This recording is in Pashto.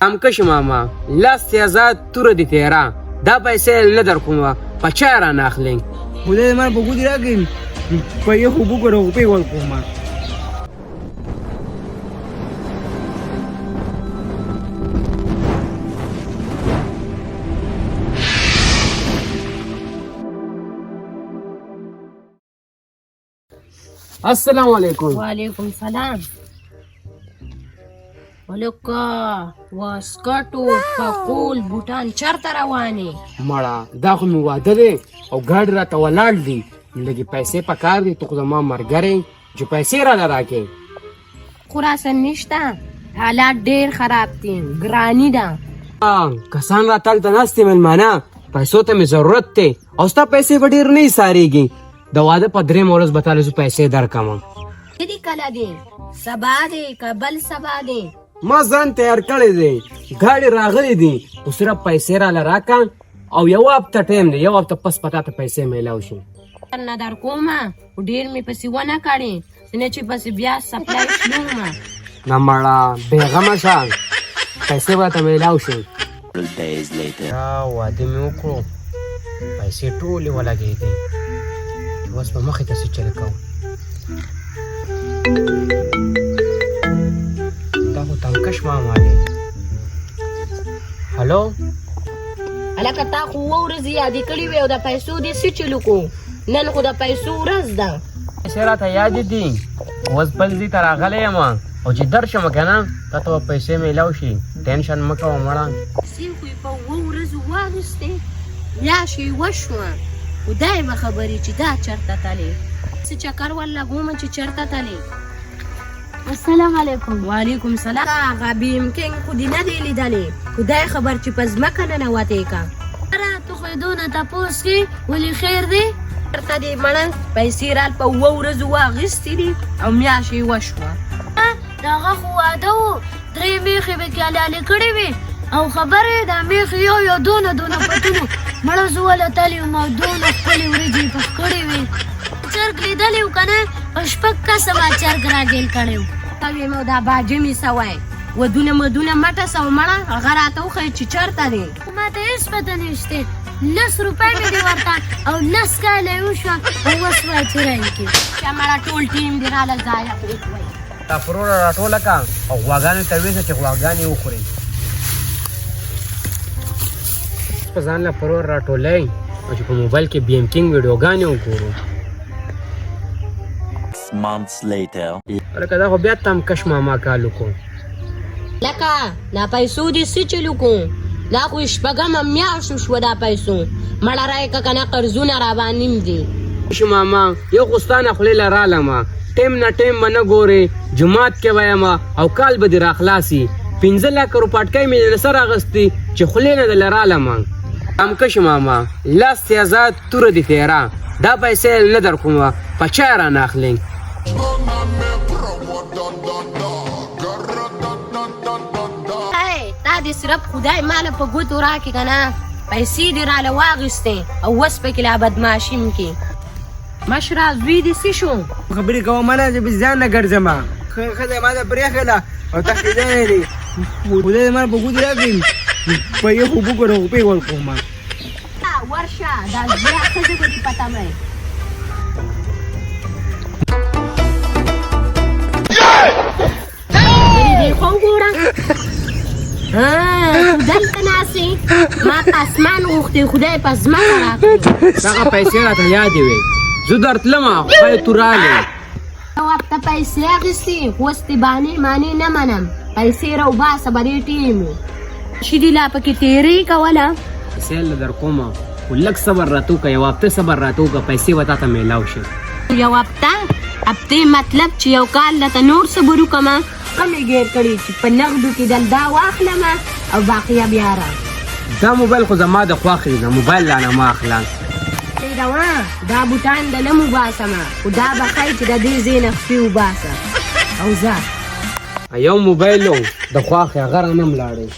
کش ماما لاس تی آزاد توره دی تیرا دا پیسې نه در کوم په چا را نه اخلې. خدای ما په ګودي راکړي په یخو اوبو کې روپۍ ورکوم. السلام علیکم. وعلیکم سلام. ولکه واسکټو پکول بوټان چرته روانې؟ مړه دا خو مې واده دی او ګاډي راته ولاړ دي، لږې پیسې پکار دي. ته خو زما ملګری چې پیسې راله راکړې. خو راسره نشته، حالات ډېر خراب دي، ګراني ده. کسان راته هلته ناست دي مېلمانه، پیسو ته مې ضرورت دی او ستا پیسې به ډېر نه ایسارېږي. د واده په درېیمه ورځ به تاله زه پیسې درکړم. دې کله دی؟ سبا دی که بل سبا دی؟ ما ځان تیار کړی دی، ګاډي راغلي دي، خو صرف پیسې راله راکړه او یوه هفته ټایم دی، یو هفته پس به تا ته پیسې میلاو شي. نه در کومه، خو ډېر مې پسې ونه کړې، نه چې پسې بیا سپلای شلومه. نه مړه بېغمه شه، پیسې به راته میلاو شي. دا واده مې وکړو، پیسې ټولې ولګېدې، چې اوس به مخې ته څه چل کوو. دا خو تنکش ماما دی. هلو هلکه تا خو اووه ورځې یادې کړې وې او د پیسو دې څه چل وکړو؟ نن خو د پیسو ورځ ده. پیسې راته یادې دي، اوس بل ځای ته راغلی یم او چې درشم که نه تا ته به پیسې میلاو شي، ټینشن مه کوه مړه. پیسې خو یې په اووه ورځو واخیستې، میاشت یې وشوه، خدای به خبرې چې دا چېرته تللی. څه چکر ورلګوم چې چېرته تللی. السلام علیکم. وعلیکم سلام. هغه بیم کینګ خو دې نه دی لیدلی، خدای خبر چې په ځمکه ننوتی که. ته خو یې دونه تپوس کې، ولې خیر دی؟ چېرته دی مړه؟ پیسې رال په اووه ورځو واخیستې دي او میاشت یې وشوه. د هغه خو واده و، درې میخې به کې حلالې کړې وې او خبره یې دا میخې یو یو دونه دونه پتونو. مړه زه وله تلې وم او دونه ښکلې وریجې یې پخ کړې وې. چرګ لیدلی و که نه؟ په شپږ کسه ما چرګ راګېل کړی و. ویم او دا باجه مې څه وایي، ودونه مدونه مټه سه مړه، هغه راته وښیه چې چېرته دی. ما ته هېڅ پته نشته، لس روپۍ مې دې ورته او لس کاله یې وشوه او اوس وایي چې رايې کړي. چې مړه ټول ټیم دې راله ضایع کړو. دا پروړه راټوله که او غواګانو ته ویسه چې غواګانې وخوري. په ځان له پرور راټولوي او چې په موبایل کې بي ایم کینګ ویډیوګانې وګورو. Months later. هلکه دا خو بیا تم کش ماما کال وکړو. لکه دا پیسو دې څه چل وکړو؟ دا خو یې شپږمه میاشت وشوه دا پیسو. مړه رایکه که نه قرضونه راباندې هم دي. ماما یو خو ستا نه خولې له رالمه، ټیم نه ټیم به نه ګورې، جومات کې به یم او کال به دې راخلاصي. 5 لکه روپاټکۍ مې له سره اخیستي چې خولې نه دله رالمه. کش ماما لاس دې ازاد توره دې تیرا، دا پیسې نه در کوم په چا یې رانه اخلې؟ تا دې صرف خدای ماله په ګوتو راکړې که نه پیسې دې راله واخیستې او اوس پکې لا بدماشي هم کې. مشره زوی دې څه شو؟ خبرې کوه مه نه چې پسې ځان نه ګرځم. ښځه ما ته پرېښله او تښتېدلی دی. خدای ما په ګوتو راکړي په یخو اوبو کې روپۍ ورکوم. ورشه دا بیا ښځې به دې پته مې. دې خو وګوره، دلته ناست یې، ما په اسمان غوښتې خدای په ځمکه راکړې. دغه پیسې راته یادې وې، زه درتلمه خدای تو راغی. یو هفته پیسې اخیستې، اوس دې بانې مانې نه منم، پیسې راوباسه به دې ټیم چې دې لا پکې تېرې کوله. پیسې له در کومه، خو لږ صبر راته وکړه، یو هفته صبر راته وکړه، پیسې به تا ته میلاو شي. یو هفته؟ هفتې مطلب چې یو کال درته نور صبر وکړم. ښه مې ګیر کړی چې په نغدو کې دل دا واخلم او باقیه بیا را. دا موبایل خو زما د خوښې دی، موبایل رانه مه اخله. روان دا بوټان د لم وباسم، خو دا به ښایي چې د دې ځای نه خپې وباسه او ځه. یو موبایل و د خوښې، هغه رانه هم لاړی.